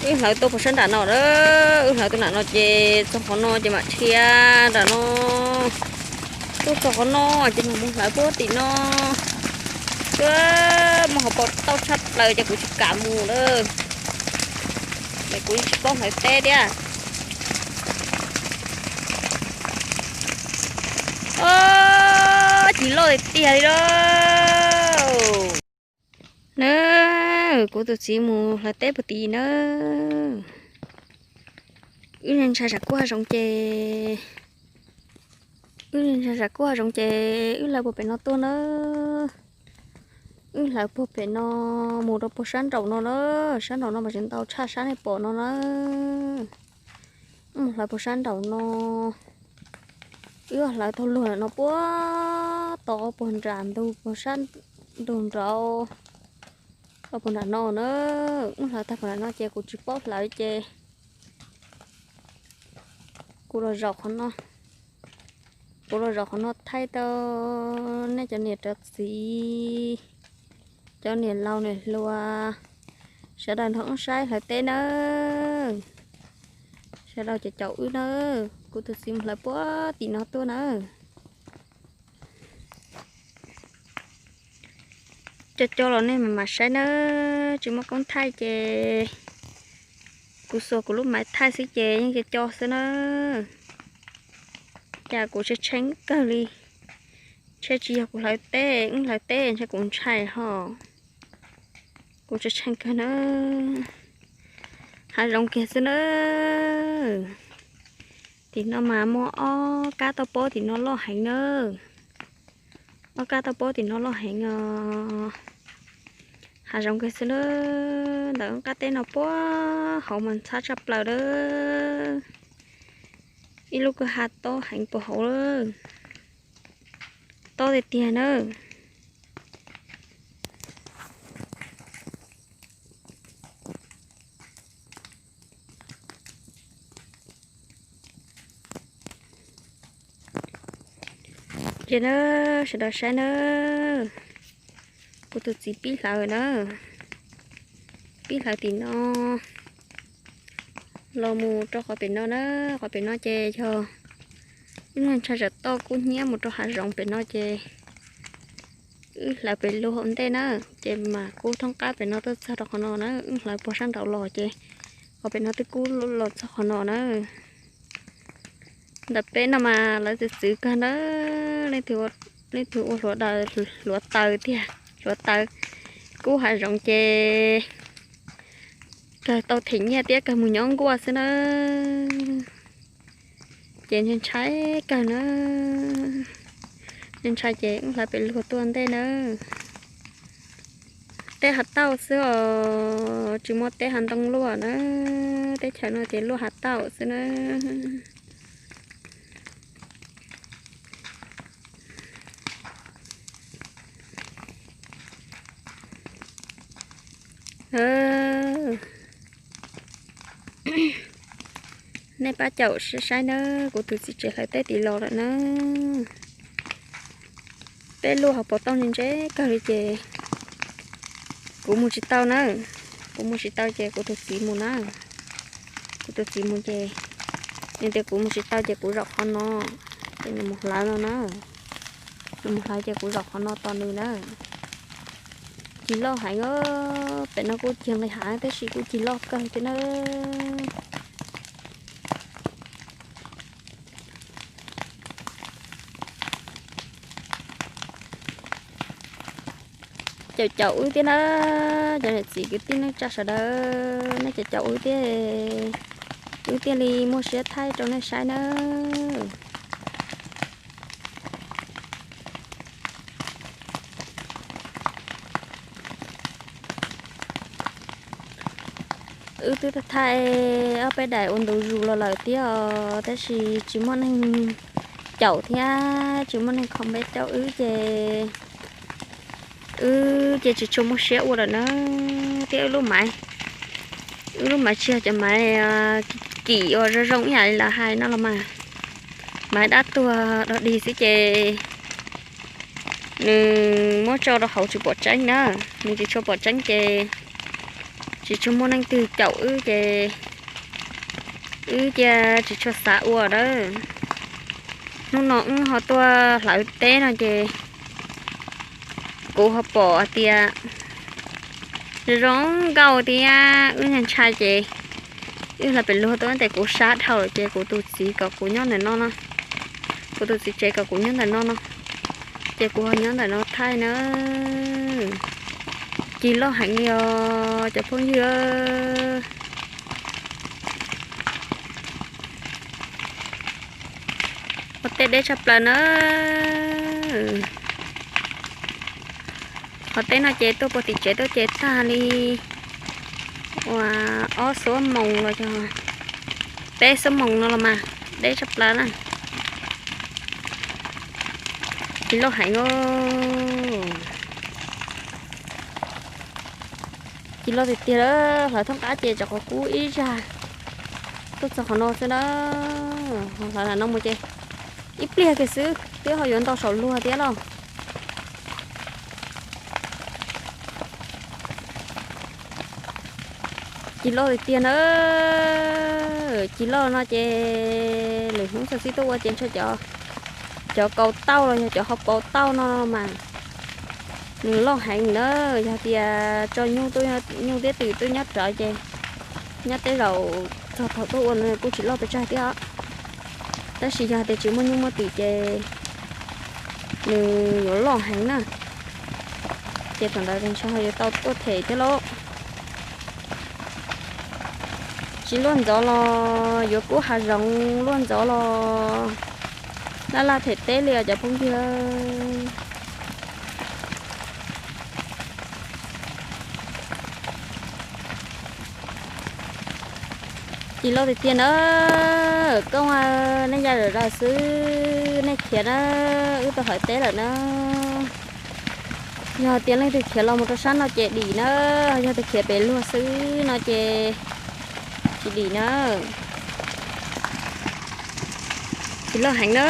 Wb hlawv tuaj puag sab nram no a, wb hlawv tuaj nram no ces txog qhov no ces mam dhia nram no. Tuaj txog qhov no ces mam mus hlawv puag tim no. Wb muaj hauv paus tauj tshaj plaws ces kuv tsis kam mus lawm. Kuv yeej tsis paub hlawv teb thiab. Os, cig loj tiag tiag li lauj. Na, kuv tus txiv mus hlawv teb puag tim na. Wb ntshai tsam kub hav zoov ces, wb ntshai tsam kub hav zoov ces wb hlawv puag pem no tuaj na. Wb hlawv puag pem no mus rau puag sab nraum no na, sab nraum no mas tseem ntau tshaj sab nej pom no na. Wb mus hlawv puag sab nraum no, wb hlawv taug luag no puag tod puag nram ntug puag sab ntug nraud, puag nram no na. Wb hlawv tag puag nram no ces kuv tsis paub hlawv ces kuv los zaum qhov no, kuv los zaum qhov no thaij rau nej cov niam cov txiv, cov niam laus niam hluas, sawv daws nrog wb saib hlawv teb nawb. Sawv daws caum caum wb nawb, kuv tus txiv mus hlawv puag tim no tuaj nawb. Cov cov los nej mam mam saib nawb, tsis muaj koob thaij ces kuv xuas kuv lub maiv thaij xwb ces yeej cov cov xwb nawb. Cas kuv tshee tshee kawg li, ntshe tsis yog kuv hlawv teb, wb hlawv teb ntshe kuv ntshai ho. Kuv tshee tshee kawg nawb, hav zoov kiag xwb nawb. Tim no mas muaj ob kab tauj pob tim no loj heev nawb. Ob kab tauj pob tim no loj heev os. Hav zoov kiag xwb nawb, ntawm qab teb no puag hauv mas ntxhab tshaj plaws lawm. Ib lub kwj ha tob heev puag hauv lawm. Tob tiag tiag nawb. Ces na, sawv daws saib na, kuv tus txiv pib hlawv na, pib hlawv tim no los mus rau qhov pem no na, qhov pem no ces yog wb ntshai tsam toj kub hnyiab mus rau hav zoov pem no ces wb hlawv pem lug hauv ntej na, ces mas kub thoob qab pem no tuaj txog rau qhov no na, wb hlawv puag sab nraud los ces qhov pem no twb kub los txog qhov no na. Ntawm peb no mas lawv txwv txwv kawg na, leej twg ua hluav taws, hluav taws tiag, hluav taws kub hav zoov ces kawg tau them nyiaj thiab kawg mus nyob nkuaj xwb na. Ces ntshai ntshai kawg na, ntshai ntshai ces wb hlawv pem lug tuaj ntej na. Teb hav tauj xwb os, tsis muaj teb hav ntoo luaj na, teb chaws no ces luaj hav tauj xwb na. Nej pab caum saib nawb, kuv tus txiv tsev hlawv teb tim los lawm na. Peb luaj hauv paus tauj ntse ntse kawg li ces kuv mus tsis tau na. Kuv mus tsis tau ces kuv tus txiv mus na. Kuv tus txiv mus ces nws tias kuv mus tsis tau ces kuv zaum qhov no, ces nws mus hlawv no na. Nws mus hlawv ces kuv zaum qhov no tos nws na. Cig loj heev, pem no kuj cig nqis hav tab sis kuj cig loj kawg thiab na. Caum caum wb thiab na, cov niam txiv kwv tij neej tsa sawv daws, nej caum caum wb thiab, wb thiaj li muaj siab thaij rau nej saib na. Wb twb thaij ob peb daim ua ntu zus los lawm thiab os, tab sis tsis muaj neeg caum thiab tsis muaj neeg comment caum wb ces wb ces tsis tshua muaj siab ua lawm na. Thiab wb lub maiv, wb lub maiv tsis yog cov maiv kim uas zoo zoo ib yam li lawv hais no los mas, maiv dab tuag dog dig xwb ces nws muab tso rau hauv tsis pom tseeb na, nws tsis tshua pom tseeb ces Tsis tshua muaj leej twg caum wb ces wb cia tsis tshua xav ua lawm. Hnub no wb ho tuaj hlawv teb no ces kuv ho pom hais tias zoo nkauj thiab wb ntshai ces wb hlawv pem luag tuaj, tab sis kuv sab dhau lawm ces kuv tus txiv kom kuv nyob ntawm no no, kuv tus txiv tsev kom kuv nyob ntawm no no, ces kuv ho nyob ntawm no thaij na. Ci loj heev li os cov phooj ywg. Ua teb deb tshaj plaws na. Qhov teb no ces tuaj puag tim tsev tuaj ces tag li uas ob xuab moos los yog peb xuab moos no los mas deb tshaj plaws na. Ci loj heev os. Ci loj tiag tiag, hlawv thoob qab ces tsam qhov kub ib zag tuaj txog qhov no xwb na. Hlawv lam no mus ces ib pliag kiag xwb twb ho yuav ntau saum luag thiab lauj. Ci loj tiag tiag na. Ci loj no ces lwm hnub txog xib tuaj ua ces ntshe cov kaus tauj los yog cov hauv paus tauj no mas nws loj heev na. Yog tias tso nyuj, nyuj thiab twm twb nyob rawv ces nyob tej zaum txog thaum tuaj ua no kuj tsis loj pes tsawg thiab os. Tab sis yog tias tsis muaj nyuj muaj twm ces nws yuav loj heev na. Ces thaum ntawd ntshe ho yuav tau tuaj them thiab lauj. Tsis luaj ntxov los yuav kub hav zoov, luaj ntxov los laj laj them teb li os cov phooj ywg. Ci loj tiag tiag na. Koj, nej ya zam zaws xwb nej khiav na, wb tau hlawv teb lawm na. Yog tias leej twg khiav los mus rau sab no ces dim na, yog tias khiav pem luag xwb no ces tsis dim na. Ci loj heev na.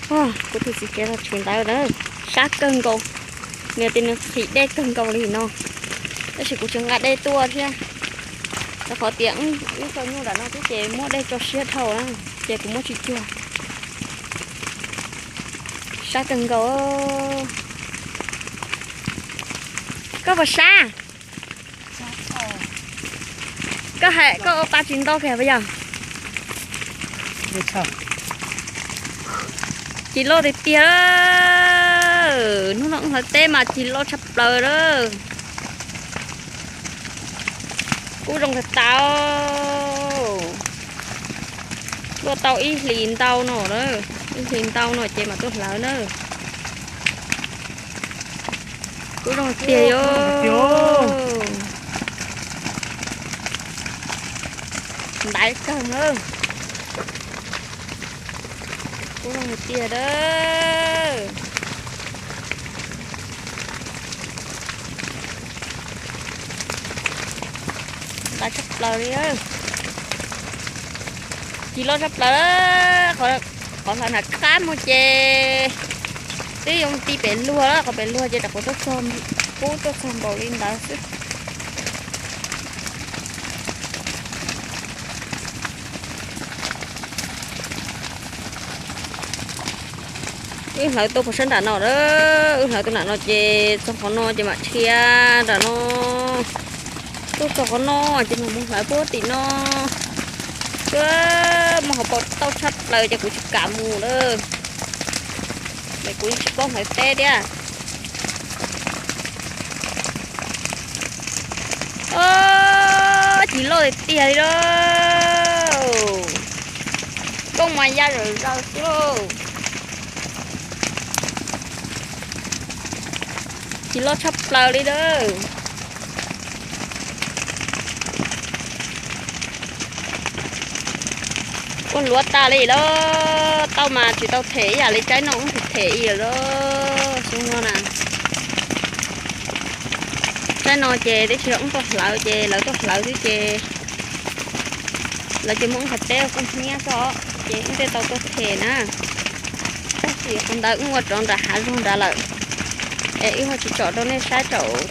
Kuv tus txiv tsev los tshwm ntawd na, sab kawg nkaus. Nws tias nws qhis dej kawg nkaus li no, tab sis kuv tsis nqa dej tuaj thiab, rau qhov tias wb tso nyuj nram no xwb ces muab dej tso siab dhau na, ces kuv muab tsis cuag. Sab kawg nkaus. Koj puas sab? Koj hais koj ua pa tsis ntau kiag puas yog? Ci loj tiag tiag. Hnub no wb hlawv teb mas ci loj tshaj plaws lawm. Kub zoo tag tau. Luaj tau ib hlis ntau no lawm, ib hlis ntau no ces mam tuaj hlawv na. Kub zoo tiag yom. Ntaiv kawg na. Kub zoo tiag a. Ntaiv tshaj plaws li. Ci loj tshaj plaws. Qhov hlawv nram qab mus ces twb yuav ti pem luag lawm, qhov pem luag ces rau qhov tuaj txog, kub tuaj txog npaum li ntawd xwb. Wb hlawv tuaj puag sab nram no a, wb hlawv tuaj nram no ces txog qhov no ces mam dhia nram no. Tuaj txog qhov no ces mam mus hlawv puag tim no. Muaj hauv paus tauj tshaj plaws ces kuv tsis kam mus lawm, es kuv yeej tsis paub hlawv teb thiab. Ci loj tiag tiag li lauj. Koob mas ya zawm zaws xwb lauj. Ci loj tshaj plaws li lauj. Ua luav tas li lauj, tauj mas tsis tau them ib yam li tsaib no wb them them ib yam li xyoo no na. Tsaib no ces tib si wb tuaj hlawv ces lawv tuaj hlawv xwb ces lawv ces muab wb qhov teb ua kub hnyiab xwb ces wb thiaj tau tuaj them na. Tab sis qhov ntawd wb ua rov nram hav zoov nrad lawm. Es wb ho tsis tsom rau nej saib rau.